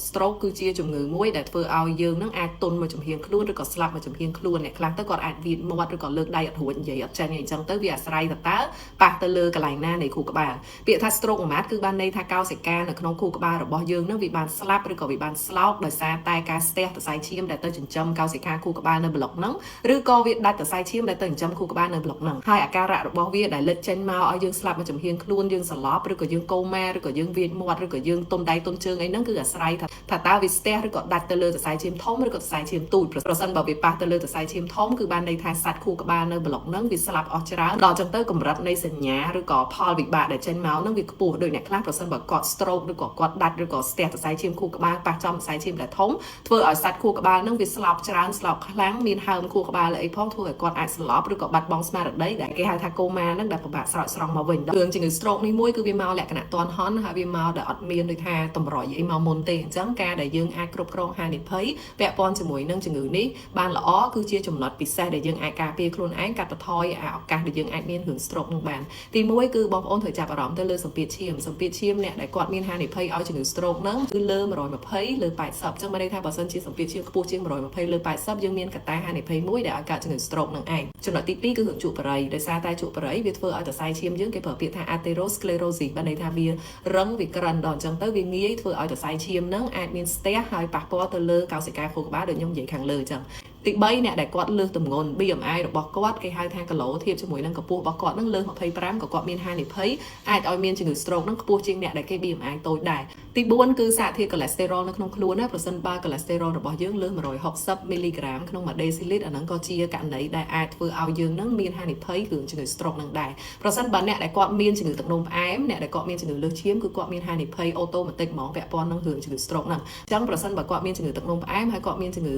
Stroke គឺជាជំងឺមួយដែលធ្វើឲ្យយើងនឹងអាចទន់មួយចំហៀងខ្លួនឬក៏ស្លាប់មួយចំហៀងខ្លួនអ្នកខ្លះទៅគាត់អាចវៀតមាត់ឬក៏លើកដៃអត់រួចនិយាយអត់ចេញអីចឹងទៅវាអាស្រ័យទៅតើប៉ះទៅលើកន្លែងណានៃខួរក្បាលពាក្យថា stroke មួយម៉ាត់គឺបានន័យថាកោសិកានៅក្នុងខួរក្បាលរបស់យើងនឹងវាបានស្លាប់ឬក៏វាបានស្លោកដោយសារតែការស្ទះសរសៃឈាមដែលទៅចិញ្ចឹមកោសិកាខួរក្បាលនៅប្លុកហ្នឹងឬក៏វាដាច់សរសៃឈាមដែលទៅចិញ្ចឹមខួរក្បាលនៅប្លុកហ្នឹងហើយអាការៈរបស់វាដែលលេចចេញមកឲ្យយើងស្លាប់មួយចំហៀងខ្លួនយើងសន្លប់ឬក៏យើងកូម៉ាឬក៏យើងវៀតមាត់ឬក៏យើងទុំដៃទុំជើងអីហ្នឹងគឺអាស្រ័យថាថាតើវាស្ទះឬក៏ដាច់ទៅលើសរសៃឈាមធំឬក៏សរសៃឈាមទូចប្រសិនបើវាប៉ះទៅលើសរសៃឈាមធំគឺបានន័យថាសាច់ខួរក្បាលនៅប្លុកហ្នឹងវាស្លាប់អស់ច្រើនដល់ចឹងទៅកម្រិតនៃសញ្ញាឬក៏ផលវិបាកដែលចេញមកហ្នឹងវាខ្ពស់ដូចអ្នកខ្លះប្រសិនបើគាត់ stroke ឬក៏គាត់ដាច់ឬក៏ស្ទះសរសៃឈាមខួរក្បាលប៉ះចំសរសៃឈាមដែលធំធ្វើឲ្យសាច់ខួរក្បាលហ្នឹងវាស្លាប់ច្រើនស្លាប់ខ្លាំងមានហើមខួរក្បាលអីផងធ្វើឲ្យគាត់អាចស្លាប់ឬក៏បាត់បង់ស្មារតីដែលគេហៅថាកូម៉ាហ្នឹងដែលពិបាកស្រោចស្រង់មកវិញរឿងជំងឺ stroke នេះមួយគឺវាមកលក្ខណៈទាន់ហន់ហើយវាមកដែលអត់មានដូចថាតម្រុយអីមកមុនទេអញ្ចឹងការដែលយើងអាចគ្រប់គ្រងហានិភ័យពាក់ព័ន្ធជាមួយនឹងជំងឺនេះបានល្អគឺជាចំណុចពិសេសដែលយើងអាចការពារខ្លួនឯងកាត់បន្ថយអាឱកាសដែលយើងអាចមានរឿង stroke នឹងបានទី1គឺបងប្អូនត្រូវចាប់អារម្មណ៍ទៅលើសម្ពាធឈាមសម្ពាធឈាមអ្នកដែលគាត់មានហានិភ័យឲ្យជំងឺ stroke ហ្នឹងគឺលើ120លើ80អញ្ចឹងបានន័យថាបើសិនជាសម្ពាធឈាមខ្ពស់ជាង120លើ80យើងមានកត្តាហានិភ័យមួយដែលឲ្យកើតជំងឺ stroke នឹងឯងចំណុចទី2គឺរឿងជក់បារីដោយសារតែជក់បារីវាធ្វើឲ្យសរសៃឈាមយើងគេប្រើពាក្យថា atherosclerosis បានន័យថាវារឹងវាក្រិនដល់អញ្ចឹងទៅវាងាយធ្វើឲ្យសរសៃឈាមហ្នឹងអាចមានស្ទះហើយប៉ះពាល់ទៅលើកោសិកាខួរក្បាលដូចខ្ញុំនិយាយខាងលើអញ្ចឹងទី3អ្នកដែលគាត់លើសទម្ងន់ BMI របស់គាត់គេហៅថាគីឡូធៀបជាមួយនឹងកម្ពស់របស់គាត់នឹងលើស25ក៏គាត់មានហានិភ័យអាចឲ្យមានជំងឺ stroke នឹងខ្ពស់ជាងអ្នកដែលគេ BMI តូចដែរទី4គឺសារធាតុកូលេស្តេរ៉ុលនៅក្នុងខ្លួនណាប្រសិនបើកូលេស្តេរ៉ុលរបស់យើងលើស160មីលីក្រាមក្នុង1ដេស៊ីលីត្រអាហ្នឹងក៏ជាករណីដែលអាចធ្វើឲ្យយើងនឹងមានហានិភ័យគឺជំងឺ stroke នឹងដែរប្រសិនបើអ្នកដែលគាត់មានជំងឺទឹកនោមផ្អែមអ្នកដែលគាត់មានជំងឺលើសឈាមគឺគាត់មានហានិភ័យ automatic ហ្មងពាក់ព័ន្ធនឹងរឿងជំងឺ stroke ហ្នឹងអញ្ចឹងប្រសិនបើគាត់មានជំងឺទឹកនោមផ្អែមហើយគាត់មានជំងឺ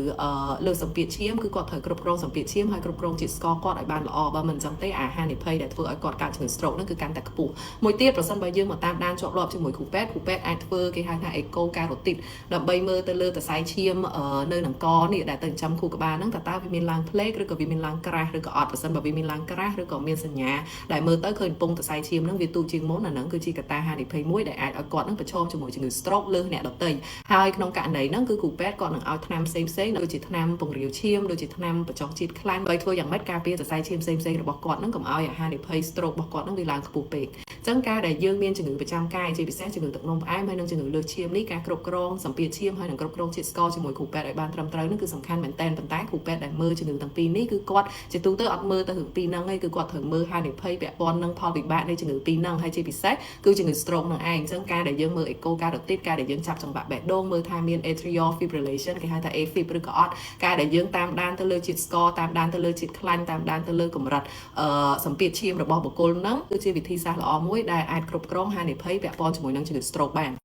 លើសសម្ពាធឈាមគឺគាត់ត្រូវគ្រប់គ្រងសម្ពាធឈាមហើយគ្រប់គ្រងជាតិស្ករគាត់ឲ្យបានល្អបើមិនអញ្ចឹងទេអាហានិភ័យដែលធ្វើឲ្យគាត់កើតជំងឺ stroke ហ្នឹងគឺកាន់តែខ្ពស់មួយទៀតប្រសិនបើយើងមកតាមដានជាប់លាប់ជាមួយគ្រូពេទ្យគ្រូពេទ្យអាចធ្វើគេហៅថា echo carotid ដើម្បីមើលទៅលើសរសៃឈាមនៅនឹងកនេះដែលទៅចិញ្ចឹមខួរក្បាលហ្នឹងតើតើវាមានឡើងផ្លេកឬក៏វាមានឡើងក្រាស់ឬក៏អត់ប្រសិនបើវាមានឡើងក្រាស់ឬក៏មានសញ្ញាដែលមើលទៅឃើញពងសរសៃឈាមហ្នឹងវាទូចជាងមុនអាហ្នឹងគឺជាកត្តាហានិភ័យមួយដែលអាចឲ្យគាត់ហ្នឹងប្រឈមជាមួយជំងឺ stroke លើសអ្នកដទៃហើយក្នុងករណីហ្នឹងគឺគ្រូពេទ្យគាត់នឹងឲ្យថ្នាំផ្សេងផ្សេងដូចជាថ្នាំពង្រាវឈាមដូចជាថ្នាំបញ្ចុះជាតិខ្លាញ់ដើម្បីធ្វើយ៉ាងម៉េចការពារសរសៃឈាមផ្សេងផ្សេងរបស់គាត់ហ្នឹងកុំឲ្យអាហានិភ័យ stroke របស់គាត់ហ្នឹងវាឡើងខ្ពស់ពេកអញ្ចឹងការដែលយើងមានជំងឺប្រចាំកាយជាពិសេសជំងឺទឹកនោមផ្អែមហើយនិងជំងឺលើសឈាមនេះការគ្រប់គ្រងសម្ពាធឈាមហើយនិងគ្រប់គ្រងជាតិស្ករជាមួយគ្រូពេទ្យឲ្យបានត្រឹមត្រូវនឹងគឺសំខាន់មែនទែនប៉ុន្តែគ្រូពេទ្យដែលមើលជំងឺទាំងពីរនេះគឺគាត់ជាទូទៅអត់មើលទៅរឿងពីរហ្នឹងឯងគឺគាត់ត្រូវមើលហានិភ័យពាក់ព័ន្ធនឹងផលវិបាកនៃជំងឺពីរហ្នឹងហើយជាពិសេសគឺជំងឺ stroke នឹងឯងអញ្ចឹងការដែលយើងមើល echo carotid ការដែលយើងចាប់ចង្វាក់បេះដូងមើលថាមាន atrial fibrillation គេហៅថា AFib ឬក៏អត់ការដែលយើងតាមដានទៅលើជាតិស្ករតាមដានទៅលើជាតិខ្លាញ់តាមដានទៅលើកម្រិតអឺសម្ពាធឈាមរបស់បុគ្គលហ្នឹងគឺជាវិធីសាស្ត្រល្អមួយដែលអាចគ្រប់គ្រងហានិភ័យពាក់ព័ន្ធជាមួយនឹងជំងឺ stroke បាន។